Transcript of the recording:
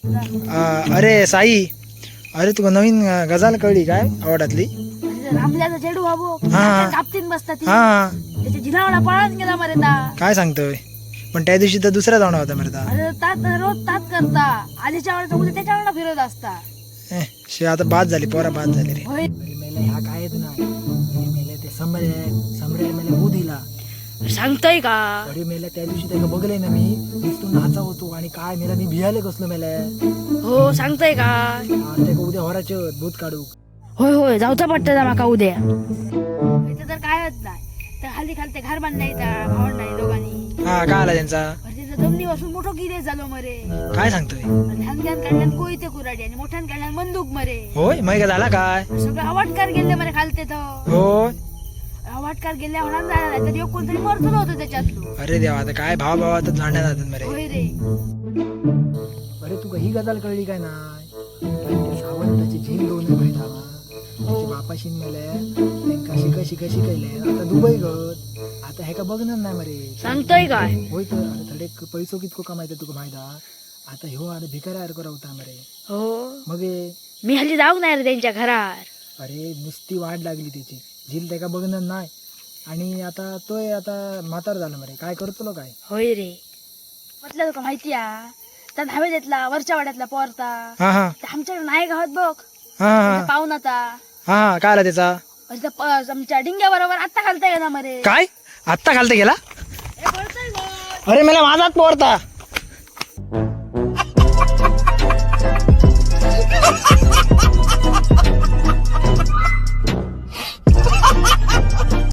अरे साई, अरे तुका नवीन गजाल कळली काय आवडातली? रामल्याचा चेडू बाबू हा. कापतीन बसता ती. हा. त्याच्या जिनावडा पळून गेला मरे ता. काय सांगतोय? पण त्या दिवशी तर दुसरा जाणार होता मरे ता. अरे तात रोज तात करता, आधीच्या वेळेला उद्या त्याच्या वेळेला फिरत असता. ए, शे, आता बाद झाली पोरा, बाद झाली रे. होय. अरे मेले, ह्या काय येत नाही. अरे मेले, ते समरे समरे मेले भू दिला. सांगतोय का? अरे मेले, त्या दिवशी त्याला बघले ना मी, नुसतं नाचा होतो आणि काय मेला, मी भियाले कसलो मेले. हो, सांगतोय का? आणि त्याका उद्या होराचे भूत काढू. होय होय, जाऊचा पडतं माका उद्या. इथं तर काय होत नाही, तर खाली खाली ते घर बांधलंय त्या भावंड नाही दोघांनी. हा, काय आला त्यांचा? अरे त्यांचा जमिनी बसून मोठं किरे झालो मरे. काय सांगतोय? लहान लहान काढल्यान कोयते कुराडी आणि मोठ्यान काढल्यान बंदूक मरे. होय, मग काय झाला काय? सगळं आवाटकार गेले मरे खालते तर. होय. आवाटकार गेल्या होणार झाला नाही तर एक कोणतरी मरतलो होतं त्याच्यातलो. अरे देवा, आता काय भाव भाव आता झाडण्या जातात मरे. होय रे. अरे तुका ही गजाल कळली काय नाही? ते सावंताची झील दोन माहित हा? त्याच्या बापाशीन मेले, त्यांका शिका शिका शिकयले, आता दुबई गत, आता हेका बघणार नाही मरे. सांगतोय काय? होय तर. आता थोडे पैसो कितको कमायता तुका माहित हा? आता ह्यो आता भिकाऱ्या रावता मरे. हो. मग हे, मी हल्ली जाऊ नाही रे त्यांच्या घरात. अरे नुसती वाट लागली त्याची, झील त्याका बघणार नाही आणि आता तोय आता म्हातार झाला मरे, काय करतलो काय? होय रे. म्हटलं तुका माहिती आ, त्या धावे देतला वरच्या वाड्यातला पोरता. हा हा. ते आमच्याकडे नाही गावात बघ. हा हा. पाहुणा ता. हा हा, काय आला त्याचा? अरे त्या आमच्या डिंग्या बरोबर आत्ता घालताय ना मरे. काय, आत्ता घालते गेला? ए, पळतोय गं. अरे मला माझाच पोरता.